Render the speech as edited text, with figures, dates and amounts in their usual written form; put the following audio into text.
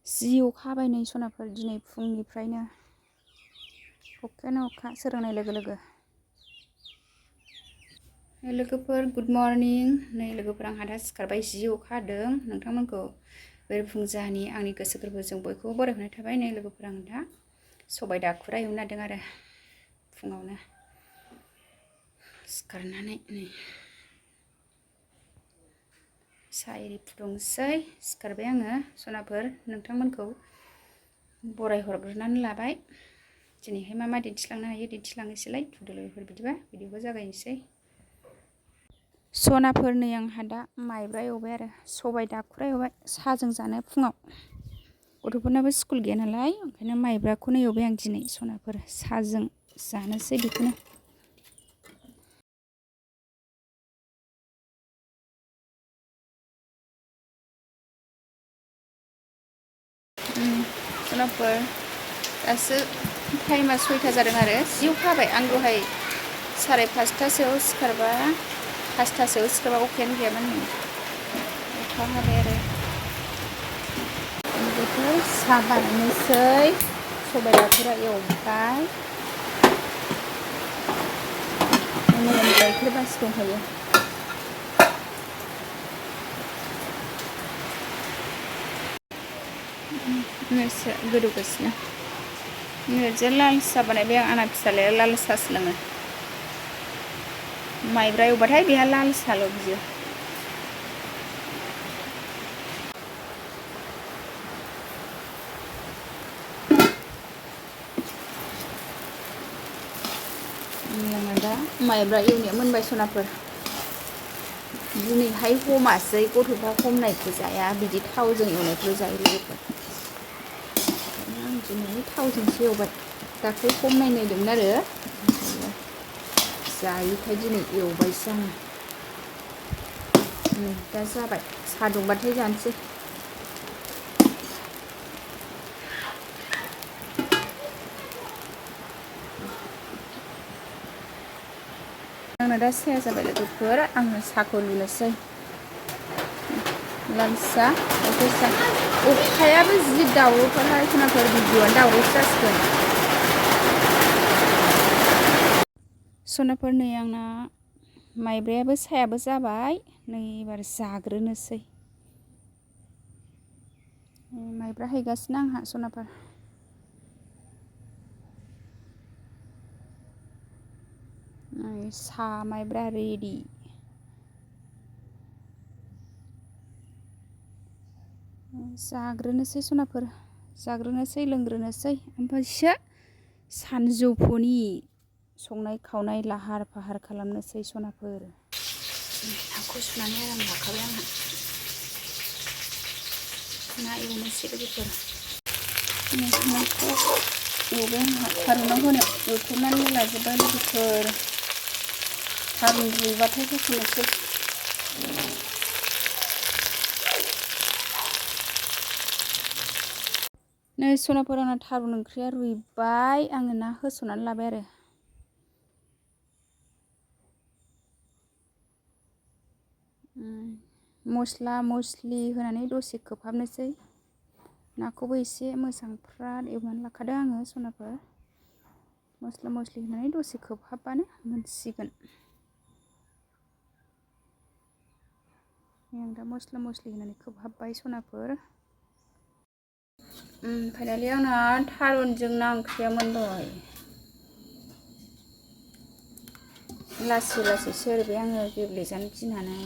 जि अखा हाबाय नै सनाफोर दिनै फुंनिफ्रायनो अखायानो अखा सोरांनाय लोगो लोगो। लोगोफोर गुड मर्निं। नै लोगोफोर आंहा दा सिखारबाय, जि अखा हादों। नोंथांमोनखौ बेरेफुंजानि आंनि गोसो गोरबोजों बयखौबो बरायहरनाय थाबाय। नै लोगोफोर आं दा सबाइ दाखुरा एवनो नागिरदों आरो फुङावनो सिखारनानै नै साहा एरि फुदुंसै। सिखारबाय आङो सनाफोर, नोंथांमोनखौ बरायहरग्रोनानै लाबाय। दिनैहाय मा मा दिन्थिलांनो हायो दिन्थिलांनोसैलाय। थुदो लोगोफोर बिदिबा भिडिअखौ जागायनोसै। सनाफोर नै आंहा दा माइब्रा एवबाय आरो सबाइ दाखुरा एवबाय साहाजों जानो फुङाव। गथ'फोरनाबो स्कुल गैया नालाय ओंखायनो माइब्राखौनो एवबाय आं दिनै सनाफोर, साहाजों जानोसै बेखौनो। सनाफोर दासो टाइमा 6टा जादों आरो जि अखा हाबाय। आं दहाय 5:30सोआव सिखारबा 5टासोआव सिखारबा अखायानो गैयामोन। नै अखा हाबाय आरो बेफोर साहा बानायनोसै। सबाइ दाखुरा एवबाय, गाइखेर बासि दंखायो। गोदौगासिनो ओरैजाय लाल साहा बानायबाय आं। आंना फिसालाया लाल साहासो लोङो। माइब्रा एवबाथाय बेहा लाल साहाल' बियो। आंना दा माइब्रा एवनाया मोनबाय सनाफोर। दिनैहाय हमासै, गथ'फ्रा हमनायखौ जाया, बिदि थावजों एवनायखौ जायो लोगोफोर। आं दिनै थावजोंसो एवबाय। दाख्लै हमनाय नायदोंमोन आरो जायैखाय दिनै एवबायसो आङो। दा जाबाय, साहा दुंबाथाय जानोसै। आंना दा साया जाबाय लोगोफोर, आङो साहाखौ लुनोसै। लाल साहा, गाइखेर साहा। अखायाबो जि दावरावथारहाय सनाफोर, भिडिअ'आनो दावरावसो जासिगोन। सनाफोर नै आंना माइब्रायाबो साहायाबो जाबाय। नै एबार जाग्रोनोसै। माइब्रा हैगासिनो आंहा सनाफोर। साहा माइब्रा रेडि। जाग्रोनोसै सनाफोर, जाग्रोनोसै लोंग्रोनोसै, ओमफ्रायसो सानजौफुनि संनाय खावनाय लाहार फाहार खालामनोसै सनाफोर। नाखौ सुनानै आराम लाखाबाय आंहा। ना एवनोसै लोगोफोर। नाखौ एवबाय आंहा थारुनाव होनो एवथ'नानै लाजोब्बाय लोगोफोर। थारुन रुइबाथाय होसननोसै। नै सनाफोर आंना थारुन ओंख्रिया रुइबाय, आङो ना होसननानै लाबाय आरो। मस्ला मस्लि होनानै दसे खोबहाबनोसै। नाखौबो एसे मोजां फ्राद एवनानै लाखादों आङो सनाफोर। मस्ला मस्लि होनानै दसे खोबहाबबानो मोनसिगोन। आं दा मस्ला मस्लि होनानै खोबहाबबाय सनाफोर। फाइनालि आंना थारुनजों ना ओंख्रिया मोनबाय। लासै लासै सेरबाय आङो गेब्लेजानो गिनानै।